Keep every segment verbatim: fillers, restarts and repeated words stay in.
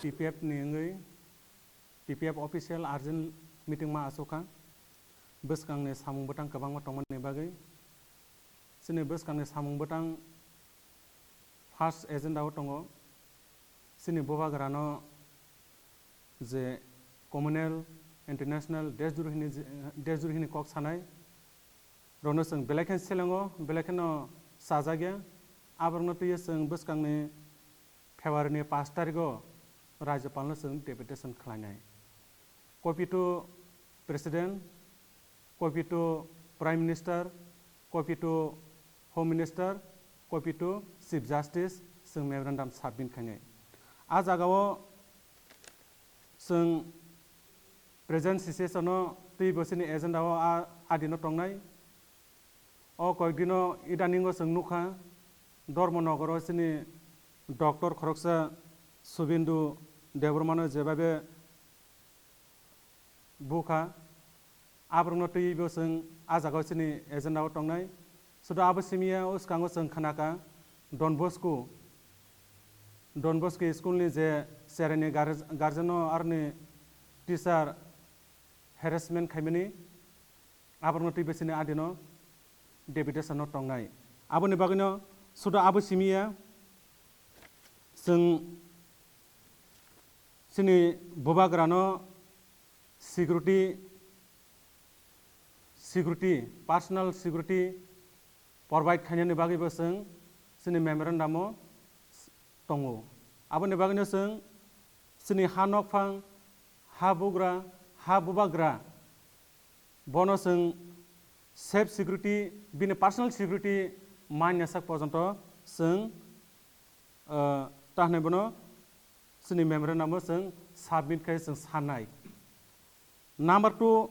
T P F ni wngwi T P F official urgent meeting ma achukha. Bwskangni samung bwtang kwbangma tongmani bagwi. Chini bwskangni samung bwtang first agenda o tongo. Chini bubagrano je communal, international, desdurhini je, desdurhini kok sanai rokno chwng belai khe selengo, belai kheno chajakya. Aborokno twiwi chwng bwskangni February ni pash tarikh o Rajyapal no chwng deputation khlainai. Copy to President, copy to Prime Minister, copy to Home Minister, copy to Chief Justice chwng memorandum submit khainai. A jagao chwng present situation o twi bosini agenda o a, adino tongnai. O koikdino idaningo chwng nukha, Dharmanagar o chini doctor khoroksa Subindu Debbarmano jebabe bukha, aborokno twiwi bo chwng a jagao chini agenda o tongnai. Sudu abo simiya uskango chwng khnakha Don Bosco, Don Bosco school ni je chereni gar-, guardian o aroni teacher harassment khaimani, aborokno twiwi chini adino deputation no tongnai. Aboni bagwino sudu abo simiya chwng chini bubagrano security, security, personal security provide khainani bagwibo chwng chini memorandum o tongo. Aboni bagwino chwng chini ha nokphang, ha bugra, ha bubagra, bono chwng safe security, bini personal security manya sak porjonto chwng, ah, ta hwnwi bono chini memorandum o chwng submit khai chwng sanai. Number two,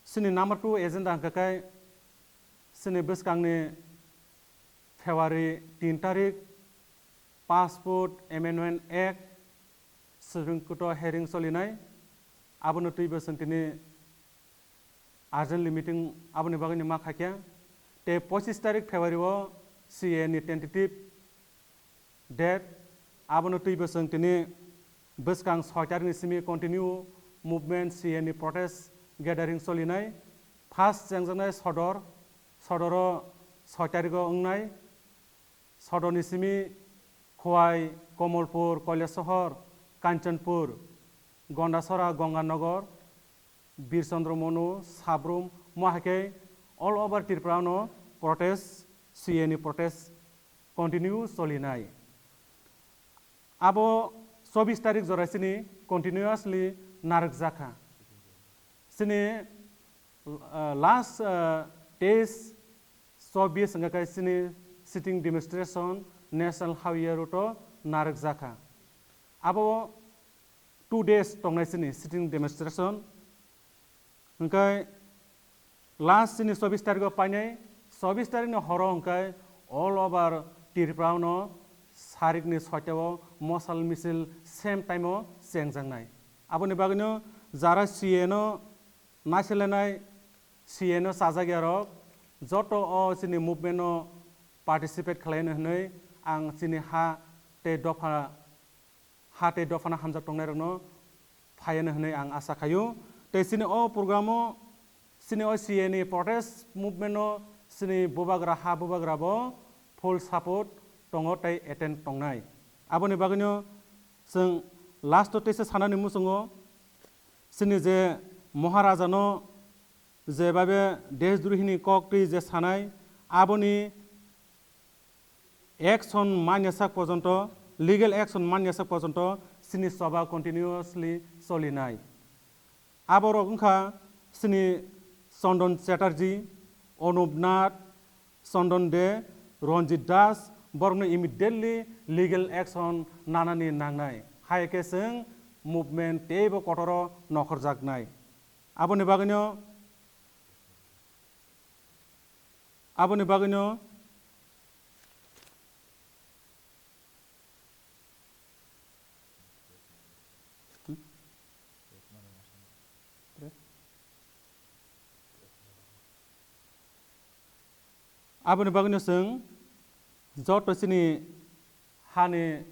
chini number two agenda hwnkha khe chini bwskangni February tin tarik Passport Amendment Act Supreme Court o hearing solinai, abono twibo chwng tini urgently meeting aboni bagwino ma khaikha. Tei pochis tarik February o C A A ni tentative date, abono twibo chwng tini bwskang soi tarikni simi continue movement C A A ni protest gathering solinai. First chengjaknai Sodor, Sodoro soi tariko wngnai. Sodorni simi Khowai, Komolpur, Kailasahar, Kanchanpur, Gandachara, Ganganagar, Birchandra Manu, Sabrum, mo hai khe all over Tripura no protest, C A A ni protest continue solinai. Abo chobbish tarik jora chini continuously narwkjakha. Chini, uh, last, uh, teis chobbish wngkha khe chini sitting demonstration National Highway road o narwkjakha. Abo two days tongnai chini sitting demonstration. Hwnkhe last chini chobbish tarikh o painai, chobbish tarikh ni horo hwnkhe all over Tripura no sarikni soita o mosal misil same time o chengjaknai. Aboni bagwino jara C A A no naiselenai, C A A no chajakya rok joto o chini movement no participate khlaino hwnwi ang chini ha tei dopha ha tei dophano hamjak tongnairokno phaiano hwnwi ang asa khaio. Tei chini o program o, chini o C A A ni protest movement no chini bubagra ha bubagra bo full support tongo tei attend tongnai. Aboni bagwino chwng last o teisa sanani muchungo chini je Maharaja no je babe desdrohini kok twi je sanai, aboni action manya sak porjonto, legal action manya sak porjonto chini soba continuously solinai. Aborok wngkha chini Chandon Chatterjee, Anup Nath, Chandon De, Ranjit Das, borokno immediately legal action nanani nangnai. Hai khe chwng movement teibo kotoro nokhorjaknai. Aboni bagwino, aboni bagwino, Aboni bagwino chwng joto chini hani,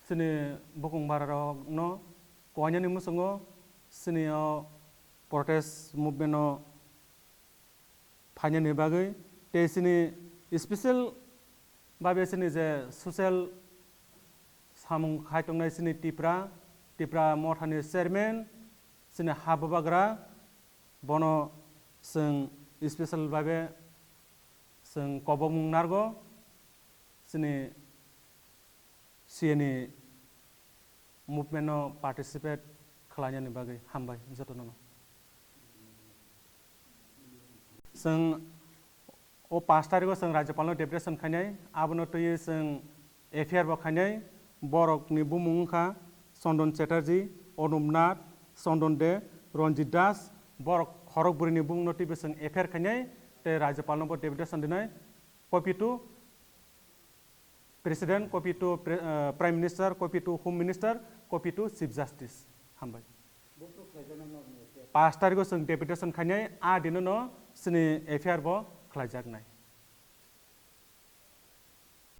chini bukung bararokno koinani muchungo chini o protest movement-o phainani bagwi, tei chini special babe chini je social samung khai tongnai chini Tipra, Tipra Mothani chairman, chini ha bubagra, bono chwng special babe chwng kobokmung narwgo, chini C A ni movement-o participate khlainani bagwi hambai jotono. Chwng o pash tarikgo chwng Rajyapalno deputation khainai, abono twiwi chwng F I R bo khainai, borokni bumung wngkha Chandon Chatterjee, Anup Nath, Chandon De, Ranjit Das, borok khorok bwrwini bumungno twiwi chwng F I R khainai, tei Rajyapalno bo deputation dinai, copy to President, copy to Pre-, uh, Prime Minister, copy to Home Minister, copy to Chief Justice. Hambai. Pash tarikgo chwng deputation khainai, a dinono chini F I R bo khlaijaknai.